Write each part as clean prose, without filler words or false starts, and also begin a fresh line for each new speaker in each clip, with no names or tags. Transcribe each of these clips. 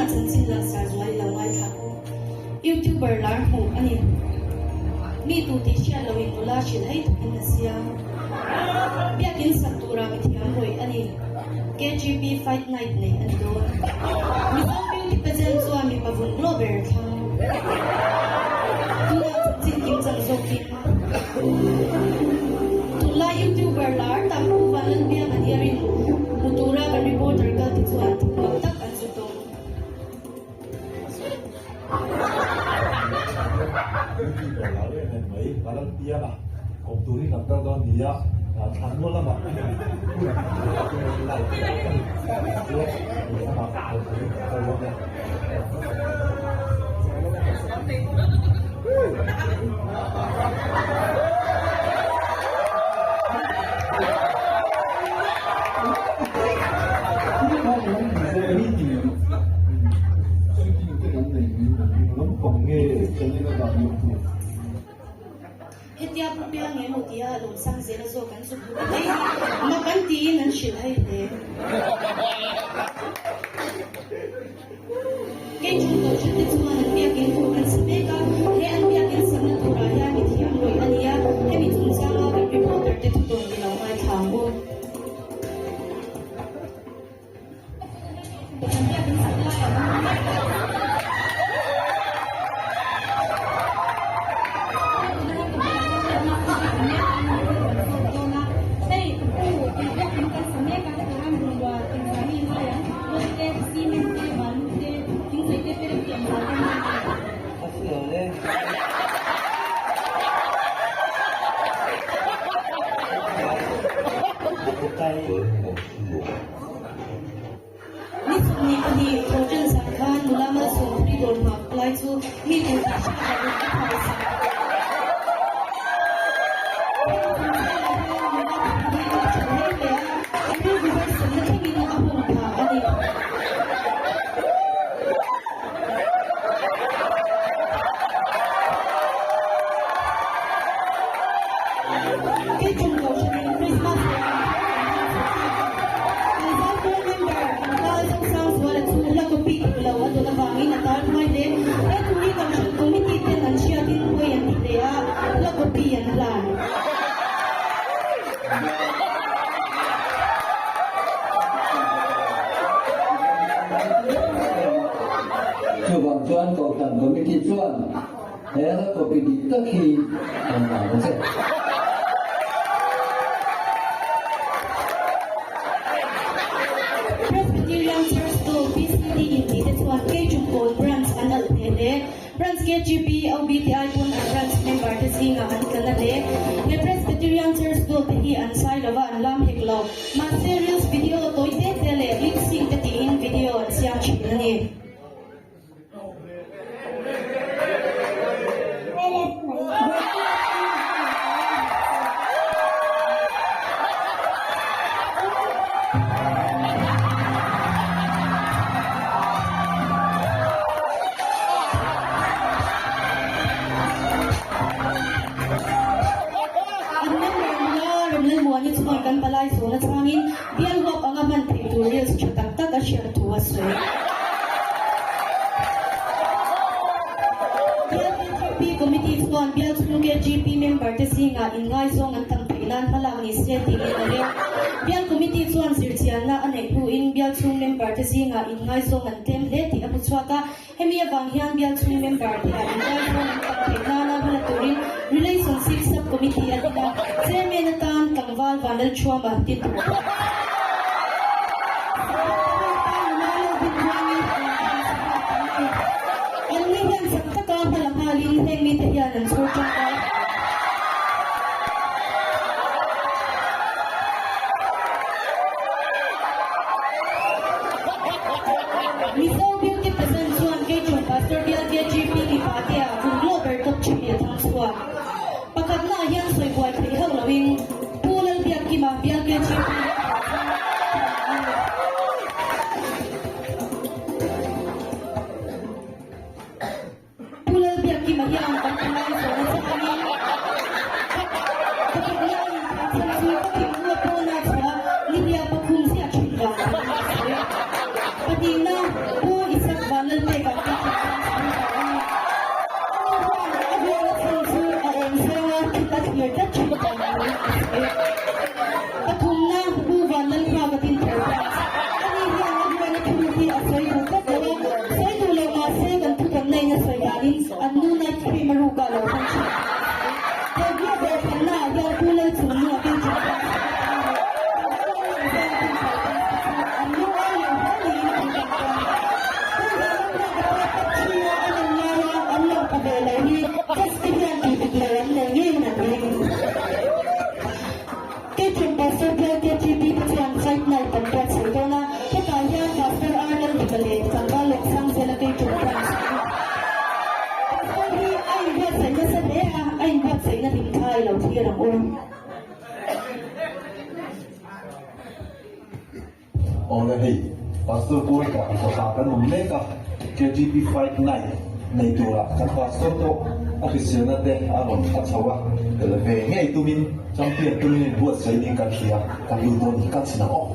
chanchin langsar zual i lo ngaithla u. Youtuber lar hmuh a ni. Mi tu tih hriat loin nula hrilh hei takin a siam. Biakin sak tura mithiam rawih a ni. KGP Fight Night neih a ni dawn. Mizo Beauty Pageant chuan mipa vun glow ber thlang. Tunah chanchin kim chang zawkin. Tunlai YouTuber lar tak Pu Vanlalbianga Diarin hmu tura kan reporter kal te chuan thupawh tak an zu tawng.
YouTuber lar em em mai Vanlalbianga kawm turin an kal dawn nia, thlanmual lamah hun an hman tur a chuan live a ni. Chuan lehlamah kawm turin an kal dawn e.
Hetia pu piang nge maw tia lawmsang zela zawk an zuk hmu ta mai hi mak an tiin an hrilh hai hle. Kei chung kohhran te chuan an biakin tur kan sa mek a, he an biakin sakna turah hian mi thiam rawih a ni a, hemi chungchanga kan reporter te thu tawn ni lo ngaithla ang u. An biakin sak lai a awm a. Hei u, biakin kan sa mek a, hetiang an bungrua engzah mi ngai ang? Lawite, cement te, balu te, thingzei te te hi engzah te nge ngai ang?
A si lo le.
Ni 22 Thawhṭan zan khan nula malsawm phri dawr hmak lai chu mi tur tih hriat lohin a phai sak. Hemi chungchangah hian nula phri hi a ṭha hle hle a, a rilru harsatna thlengin a hung phah a ni. Kei tum kohhranin Krismas leh an thar kan hman chho ta a. Kan zaipawl member Tlangval Zosangzuala chu hla copy dik lo a dawn avangin a tar hnuai hle. He thu hi kohhran committee ten an hriatin pawi an ti hle a, hla copy an hlan.
Chuvang chuan Kohhran Committee chuan he hla copy dik tak hi kan la ang che.
Presbyterian Church tu PCD in tih te chuan Keichungkawl Branch an alh hle hle. Branch KGP, OBTI pawn an branch member te zingah an tla na hle. He Presbyterian Church dawt te hi an sai lova an lam hek lo. Mahse reels video tawi te te leh lip sync te tiin video an siam thin a ni. An member nula Remlalmuani chuan kan palai zawn atangin bial huap anga hman theih tur reels tha tak tak a hriat thu a sawi. Bial KGP Committee chuan bial chhung KGP member te zingah inngaizawng an tam theih nan hmalak ni se tiin a rel. Bial Committee chuan zirchianna a neih hnuin bial chhung member te zingah inngaizawng an tlem hle tih a hmu chhuak a. Hemi avang hian bial chhung member te ah inngaizawng an tam theih nana hmala turin Relationship Sub Committee a din a, Chairman atan tlangval Vanlalthuama din tur a ni. An ni hian chak taka hmala nghalin heng mite hian an chhur tangkai. Mizo Beauty Pageant chuan Keichung Pastor Bial KGP mipa te ah vun glow ber top thin leh thang chhuak. Pakhatna ah hian sawi buai theih hauh loin Pu Lalbiakkima Bial KGP mipa chu thiam a ni. Pu Lalbiakkima hian kan palai zawhna changin pakhatna a inthlan chhan chu ka thinlung a pawna chhuah nihliah pakhum ziah thin vang niin a sawi. Pahnihna, Pu Isak Vanlal. Lalruatdika leh tlangval Lawmsangzela Keipawh Branch an ni. Pastor hi a inbuatsaih nasa hle a, a inbuatsaihna hlim thla i lo thlir ang u.
Awle hei, Pastor Pawlka fapa kan awm mek a, KGP Fight Night nei turah kan Pastor pawh a hriselna te a rawn a chho a, tel ve ngei tumin Champion tumin inbuatsaih niin kan hria, kan lut dawn hi ka chhin ang aw.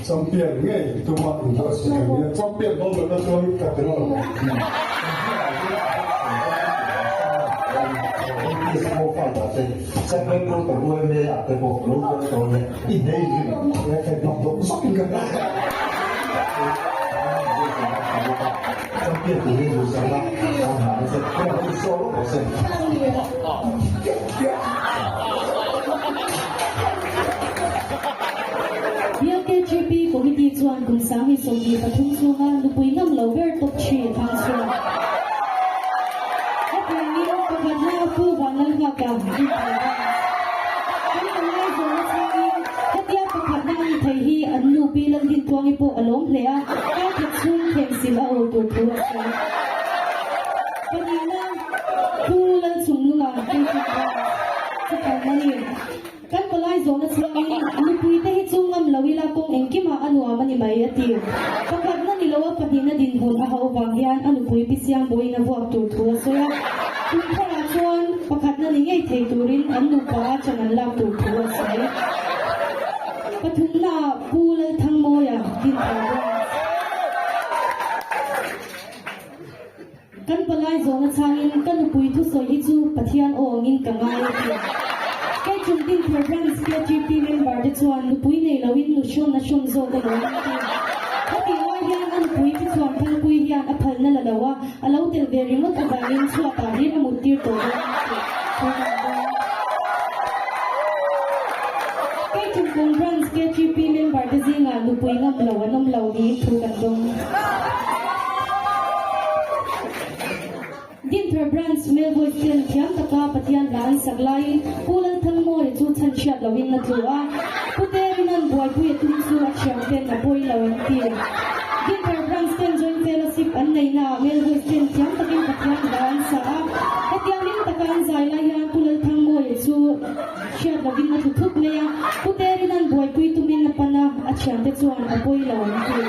Champion ngei tuma inbuatsaih kan nia, champion dawn lohna chuan ka tel lo.
BLKGP Committee chuan kum 2023 chhunga nupui ngam lo ber tawp thin hmang chhuak. A pawngin pakhatna Pu Vanlalnghaka in phal bawk. Kan palai zawhna chhangin hetia pakhatna a ni thei hi an nu Pi Laldintuangi pawh a lawm hle a, karkhat chhung themsil a awl tur thu a sawi. Pahnihna Pu Lalchungnunga Keifin Branch chu phalna ni. Kan palai zawhna chhangin nupuite hi chu ngam lo ila kawng engkimah a nuam a ni mai a ti. Pakhatna ni loa pahnihna dinhmun a hauh vang hian a nupui Pi Siangbawiin a vuak tur thu a sawi a. Kum tharah chuan pakhatna ni ngei thei turin an nupa a chan an lak tur thu a sawi. Pathumnaah Pu Lalthangmawia Dinthar Branch. Kan palai zawhna chhangin ka nupui thusawi hi chu Pathian aw angin ka ngai a ti. Kei chung Dinthar Branch KGP member te chuan nupui nei loin nu hrawn a hrawn zawk alawm an ti. Hetih lai hian a nupui te chuan Thanpui hian a phalna la lo a, a lo tel ve ringawt avangin chhuatah hlir a mut tir tawh dawn an ti. Thu kan dawn. Kei chung Kung Branch KGP member te zingah nupui ngam lo an awm lo niin thu kan dawng. Dinthar Branch Male Voice ten thiam taka Pathian hla an sak laiin Pu Lalthangmawia chu chhan hriat loin a tlu a, Pu Terinan buaipui a tum chu a thiam ten a pawi lo an ti. Dinthar Branch ten Joint Fellowship an neihnaah Male Voice ten thiam takin Pathian hla an sa a, hetiang ring taka an zai lai hian Pu Lalthangmawia chu hriat loin a tlu thup mai a, Pu Terinan buaipui tumin a pan a, a thiante chuan a pawi lo an ti.